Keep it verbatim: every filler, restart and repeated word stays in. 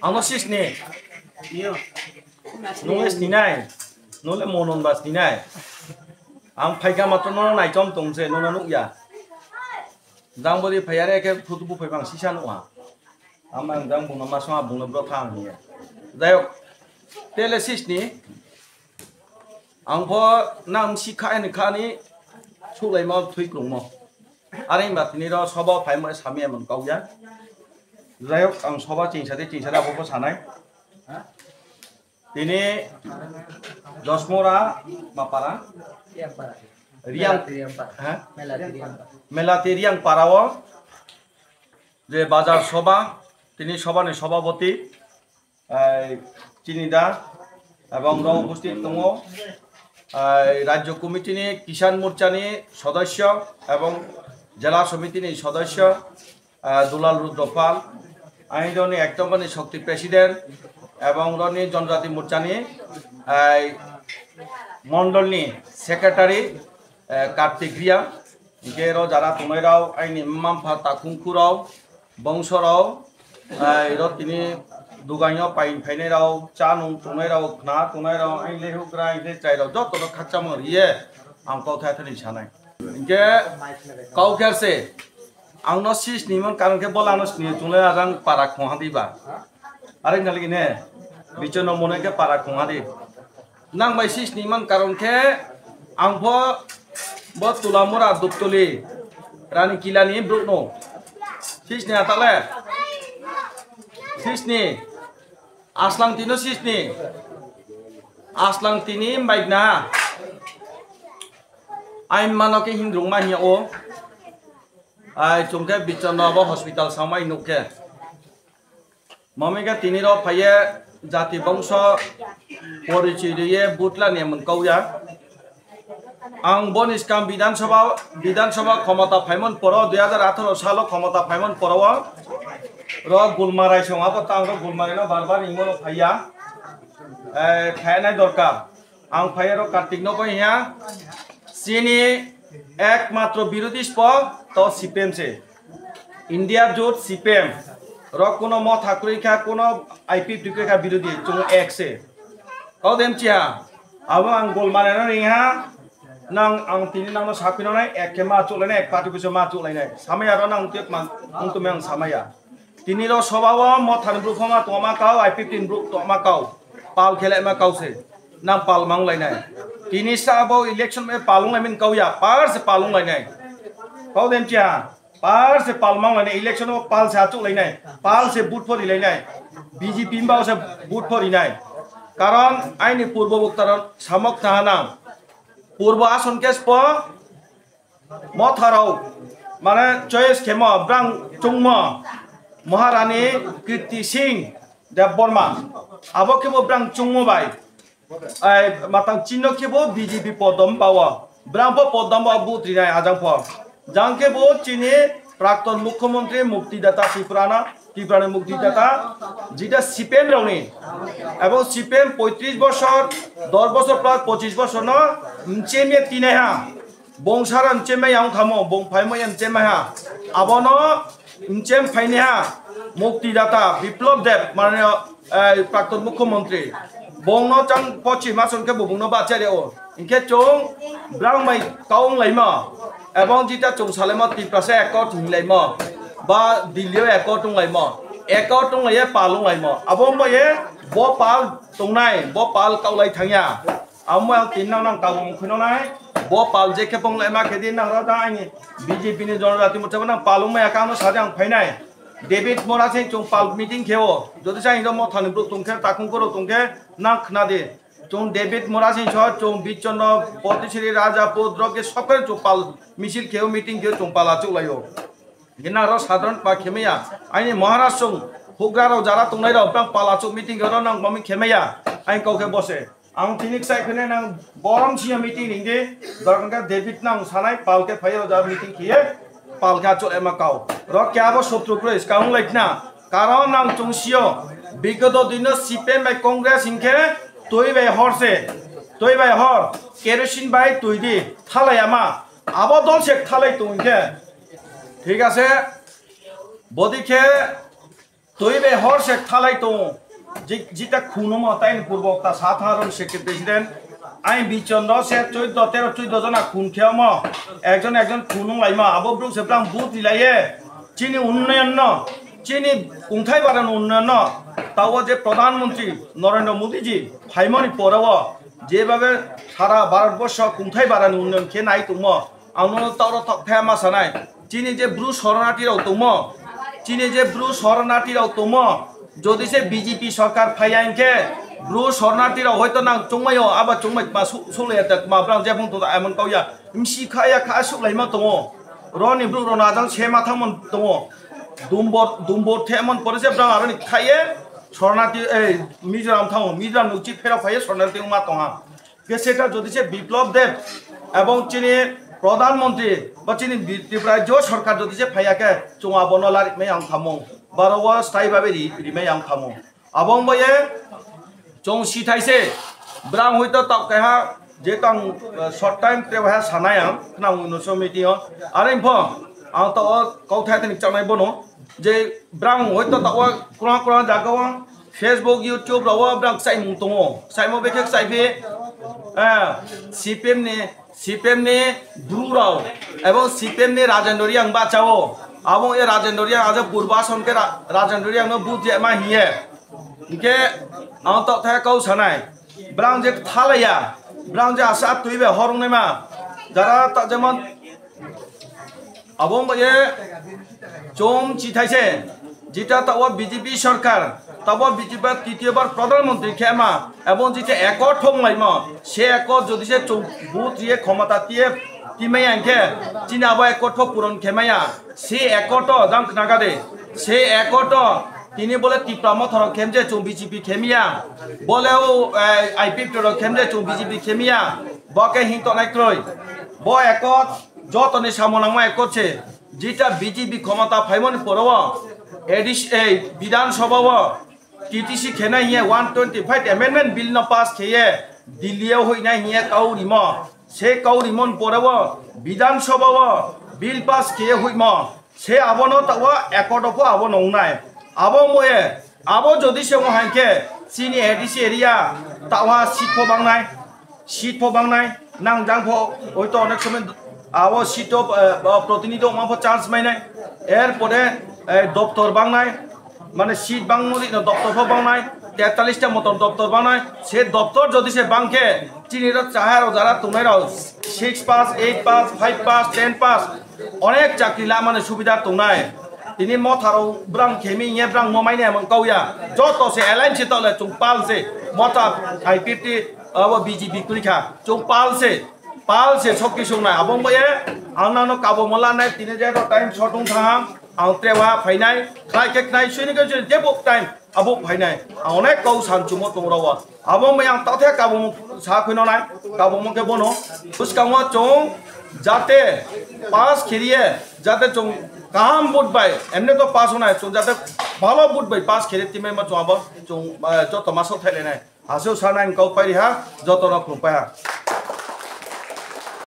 Ang no sis ni. Nung le sini nai. Nung le monon ba sini nai. Ang phaika matro no naitom tong se, no no nuk ya. Jang bodi phai are ke phutu bu phai bang sisa nuk ha. Ama ang jang bung no ma song bung no bro thang hiya. Jayok. Tele sis ni. Ang pho nang si kha ni kha ni sulai ma thui klung mo. Are ba tini ro soba phai mo sami amon kau ya. Jayok ang soba chingsa de chingsa de abo pho sanai. Tini Dosmora mapara. Riang. Melati Riang para. Ha? Melati Riang para. Melati Riang para o je bazar soba, tini soba ni sobapoti, ai, chini da, ebong ro upasthit tongo, ai, Rajya Committee ni Kisan Morcha ni sodosyo ebong Jela Somiti ni sodosyo, ah, Dulal Rudra Pal, aini roni ek nombor ni Shakti President, ebong roni Jonojati Morcha ni, ai, Mondol ni Secretary, eh, Kartik Riang, hingke ro jara tongnai rao, aini mma mpha takhung khurao, bongso rao, ai, ro tini dugaino pain phainai rao, cha nung tongnai rao, khna tongnai rao, aini lehugra, aini chai rao, joto no khakchangma riye, ang kok thai thani sanai. Hingke kau kher se, ang no sis ni man karon khe bola no sini chunglai ajang para khong hadi ba. Are ngali ne, bicho no mone khe para khong hadi. Nang bai sis ni man karon khe ang pho bo Tulamura Duptuli Rani Kila ni brouh no. Sis ni atale. Sis ni. Aslang tino sis ni. Aslang tini baikna. Ai mano ke hindrung ma hiya o. Ai chungke bichon no bo hospital samai nuk khe. Mamika tini ro phaiye jati bongso porichoi riye butla ni mung kau ya. Ang boni skang Bidhan Sabha, Bidhan Sabha khomota phaimon poro dui hajar atharo salo khomota phaimon poro o ro Gulmarai song abo tang ro Gulmarai no bar bar imo no phaiya. Eh, phainai dorkar. Ang phaiya ro Kartik no bai hiya. Chini ekmatro birodhi spo to C P M se. India jot C P M. Ro kuno motha kwrwi kha, kuno I P F T kwrwi kha birodhi, chwng ek se. Kau dem chiha. Abo ang gol mane no ring ha. Nang ang tini nang no sapino nai, ek khe ma chuk lai nai, ek party buso ma chuk lai nai. Samaya ro nang tek man, ang to mang samaya. Tini ro soba o motha ni brouh phoma tongma kau, I P F T ni brouh tongma kau. Pal khe lai ma kau se. Nang pal mang lai nai. Tini sa bo election me pal ong lai min kau ya, par se pal ong lai nai. Kau dem chiha. Pal se pal mang lai nai, election o pal se achuk lai nai, pal se vote pori lai nai, B J P ba se vote pori nai. Karon aini purbo boktaron samok thahanang. Purbo ason case po motharao, mane choice khemo, brang chungmo, Maharani Kirti Singh Debbarma. Abo khebo brang chungmo bai. Ai, matang chino khe bo B J P podom bawo. Brang bo podom bawo butri nai ajang pho. Jang khe bo chini prakton mukhyamantri mukti data Tripura na, Tripura ni mukti data jita C P M rao ni. Ebong C P M poitris bosor, dos bosor plus pochis bosor no mchemye tinai ha. Bong sara mchemai yang khamo, bong phaimo yang mchemai ha. Abono mchem phaini ha. Mukti data Biplab Deb, mane, eh, prakton mukhyamantri. Bongno chang pochi mason khe bubungno bachari o. Hinkhe chung brang mai kaung laimo. Ebong jita chung salaimo Tiprasa accord hinlaimo. Ba Delhi o accord tong laimo. Accord tong laiye palung laimo. Abo moye bo pal tongnai, bo pal kaulai thangya. Amo ang tin nang nang tabung khwino nai. Bo pal je khe bong lema khe di nang ro da ani B J P ni Jonojati Morcha bo nang palung maya kamo sadi ang phainai. David Mora sing chung pal meeting khe o. Jodi sa indo mo thani brouh tong khe takung koro tong khe nang khna di. Chung David Mora sing so chung Bichonno Potisiri Raja Pudro khe sokre chung pal misil khe o meeting khe o chung pal achuk lai o. Gina ro sadharan pa khemaya. Aini Maharaj song hugra ro jara tongnai ro bang pal achuk meeting ro nang mami khemaya. Aini kau khe bose. Ang tini sai khene nang borom siya meeting ringde. Dorkar David nang sanai pal khe phai ro jara meeting khiye. Pal khe achuk ema kau. Ro kya bo sotru kre iska hung lai na. Karon nang chung siyo. Bigoto dino C P M bai Congress hinkhe twi bai hor se. Twi bai hor. Kerosene bai twi di. Thalai ama. Abo dol se thalai tong hinkhe. Thik ase, bodi khe Twi bai hor se thalai tongo. Ji-, jita khun omo taini purbo ta sa tha ron secretary president. Ai bichon ro se chuddo tero chuddo jona khun khe omo. Ekjon ekjon khun wng laima. Abo bruk se brang but ri laiye. Chini unnayan no, chini kungthai baran unnayan no. Tawo je Pradhan Mantri Narendra Modi ji phaimani pore o je babe sara Bharat borsho kungthai baran unnayan khe nai tongmo. Ang nono toro thok thaya ma sanai. Chini je Bru soronati rok tongmo, chini je Bru soronati rok tongmo, jodi se B J P sorkar phaiya hinkhe Bru soronati rok hoito nang chongmai o, aba chongmai ma su-, sulaiya ta ma brang jephang to emon kauya. Msi khaya kha suklaima tongo. Roni Bru rona jang se ma thangmon tongo. Dumbor, dumbor themon pore se brang aroni khaye soronati, ei, Mizoram thango. Mizoram nuchi phero phaiye soronati ma tongha. Ke seta jodi se Biplab Deb ebong chini Pradhan Mantri ba chini Bi-, Tripura rajyo sorkar jodi se phaiya khe chwng abono larikmai ang khamung, baro o stai babe ri-, rimai ang khamung. Abong boye chwng si thaise brang hoito tok keha je tang, eh, short time tre ha sanai ang khna uno so meeting o. Are pho ang to o kok thai tani chanai bono. Je brang hoito tawa kurang kurang jaga o Facebook, YouTube rok o brang kchaimung tongo. Kchaimo bekhe kchaipi, eh, C P M ni, C P M ni Bru rok, ebong C P M ni Rajendra Reang bachao. Abo e Rajendra Reang aja purba son khe Ra-, Rajendra Reang no but je ma hiye. Hinkhe ang tok thaya kau sanai. Brang je thalaya, brang je asa twi be horung naima. Jara ta jemon Abo wngbaye chwng chithaise, jita tawa B J P sorkar, tawa B J P titiyo bar Pradhan Mantri khe ma, ebong jita ekot thong laimo, se ekot jodi se chwng but ye khomata tiye timaya hinkhe, chini abo ekot pho puron khemaya, se ekot o jang khnaga de, se ekot o tini bole Tipra Motha rok khemje chwng B J P khemiya, bole o, eh, I P F T rok khemje chwng B J P khemiya, bo khe hing tongnai kroi, bo ekot Jotoni samung nangma ekot se, jita B J P khomota phaimani poro o, A D C, ei, Bidhan Sabha o T T C khenai hiye one twenty five amendment bill no pass kheye Delhi o huinai hiye kau rimo. Se kau rimon pore o Bidhan Sabha o bill pass kheye huimo. Se abono tawa ekot o pho abono wngnai. Abo moye, abo jodi se wng hai khe chini A D C area tawa seat pho bangnai. Seat pho bangnai, nang jang pho, oito onek somoy abo seat o, eh, protinidhi wngma pho chance mainai. Er pore, eh, doptor bangnai, mane seat bangmo di no doptor pho bangnai, tetallis ta motor doptor bangnai. Se doptor jodi se bang khe, chini rok chahai rok jara tongnai rok six pass, eight pass, five pass, ten pass, onek chakri lamani subida tongnai. Tini Motha rok brang khemi ye brang mo maine amang kauya. Joto se alliance tole chwng pal se Motha I P F T abo B J P kwrwi kha. Chwng pal se, pal se sokti songnai. Abo wngbaye ang nangno kabo mo lanai, tini je time short wng thang, ang trewa phainai, khlai khe khnai, sini khe sini, jebo time abo phainai. Ang onek kau san chumo tong rawa. Abo wngbai ang tathai kabo mo sa khwino nai, kabo mo khe bono. Bwskango chwng jate pass khiriye, jate chwng kaham vote bai, emne to pass onai, chwng jate bhalo vote bai pass khiri timai ma chwng abo chwng, eh, joto ma sok thai lenai. Aswk sanai kau pairi ha, joto no khulumpai ha.